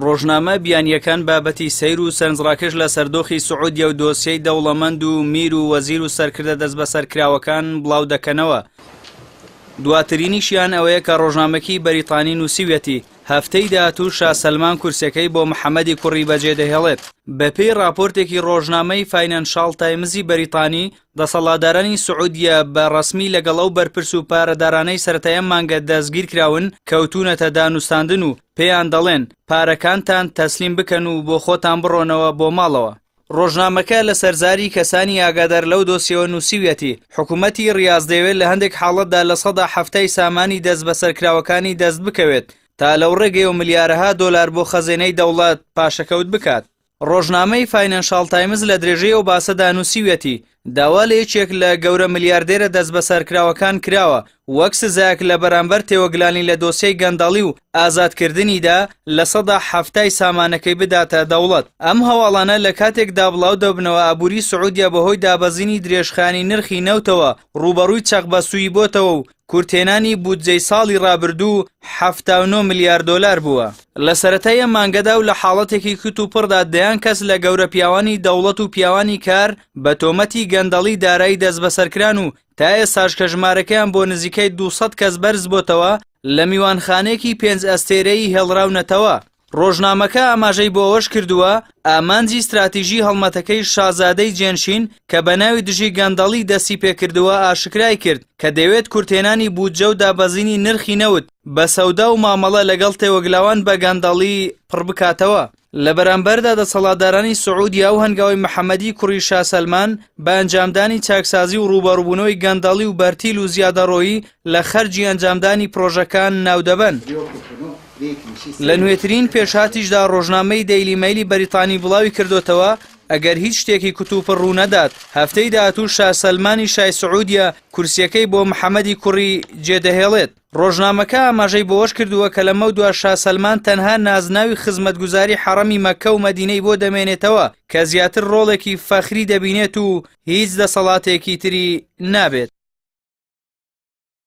ڕۆژنامە بیانییەکان بابەتی سەیر و سەرنجڕاکێش لەسەر دۆخی سعودیە و دۆسیەی دەوڵەمەند و میر و وەزیر و سەرکردە دەستبەسەرکراوەکان بڵاو دەکەنەوە. دواترینیشیان ئەوەیە کە ڕۆژنامەکی بەریتانی نووسیویەتی، هەفتەی داهاتوو شا سەلمان کورسیەکەی بۆ محەمەدی کوڕی بەجێدەهێڵێت. بەپێی ڕاپۆرتێکی ڕۆژنامەی فاینەنشاڵ تایمزی بەریتانی، دەسەڵاتدارانی سعودیە بە ڕەسمی لەگەڵ ئەو بەرپرس و پارەدارانەی سەرەتای ئەم مانگە دەستگیرکراون کەوتوونەتە دانوستاندن و پێیان دەڵێن پارەکانتان تەسلیم بکەن و بۆ خۆتان بڕۆنەوە بۆ ماڵەوە. ڕۆژنامەکە لەسەر زاری کەسانی ئاگادار لەو دۆسیەوە نووسیویەتی، حکومەتی ڕیاز دەیەوێت لە هەندێک حاڵەتدا 70% سامانی دەستبەسەرکراوەکانی دەست بکەوێت تا لەو ڕێگەیەوە ملیارەها دۆلار بۆ خەزێنەی دەوڵەت پاشەکەوت بکات. ڕۆژنامەی فاینەنشاڵ تایمز لە درێژەی ئەو باسەدا نووسیویەتی، داوا لە یەکێک لە گەورە ملیاردێرە دەستبەسەرکراوەکان کراوە وەک سزایەک لە بەرامبەر تێوەگلانی لە دۆسیەی گەندەڵی و ئازادکردنیدا 70% سامانەکەی بداتە دەوڵەت. ئەم هەواڵانە لە کاتێکدا بڵاو دەبنەوە ئابووری سعودیە بەهۆی دابەزینی درێژخایەنی نرخی نەوتەوە ڕووبەڕووی چەقبەستوویی بۆتەوە و کورتهێنانی بودجەی ساڵی ڕابردوو 79 ملیار دۆلار بووە. لە سەرەتای ئەم مانگەدا و لە حاڵەتێکی کتوپڕدا دەیان کەس لە گەورە پیاوانی دەوڵەت و پیاوانی کار بە تۆمەتی گەندەڵی دارایی دەستبەسەرکران و تا ئێستاش کە ژمارەکەیان بۆ نزیکەی 200 کەس بەرز بۆتەوە لە میوانخانەیەکی پێنج ئەستێرەیی هێڵراونەتەوە. ڕۆژنامەکە ئاماژەی بۆ ئەوەش کردووە، ئامانجی ستراتیژی هەڵمەتەکەی شازادەی جێنشین کە بە ناوی دژی گەندەڵی دەستی پێکردووە ئاشکرای کرد کە دەیەوێت کورتهێنانی بودجە و دابەزینی نرخی نەوت بە سەودا و مامەڵە لەگەڵ تێوەگلاوان بە گەندەڵی پڕبکاتەوە. لە بەرامبەردا دەسەڵاتدارانی سعودیە ئەو هەنگاوەی محەمەدی کوڕی شا سەلمان بە ئەنجامدانی چاکسازی و ڕووبەڕووبوونەوەی گەندەڵی و بەرتیل و زیادەڕۆیی لە خەرجی ئەنجامدانی پرۆژەکان ناودەبەن. لە نوێترین پێشهاتیشدا ڕۆژنامەی دەیلی مەیلی بەریتانی بڵاوی کردۆتەوە، ئەگەر هیچ شتێکی کوتوپڕ ڕوونەدات، هەفتەی داهاتوو شا سەلمانی شای سعودیە کورسییەکەی بۆ محەمەدی کوڕی جێدەهێڵێت. ڕۆژنامەکە ئاماژەی بەوەش کردووە کە لەمەودوا شا سەلمان تەنها نازناوی خزمەتگوزاری حەڕەمی مەککە و مەدینەی بۆ دەمێنێتەوە کە زیاتر ڕۆڵێکی فەخری دەبینێت و هیچ دەسەڵاتێکی تری نابێت.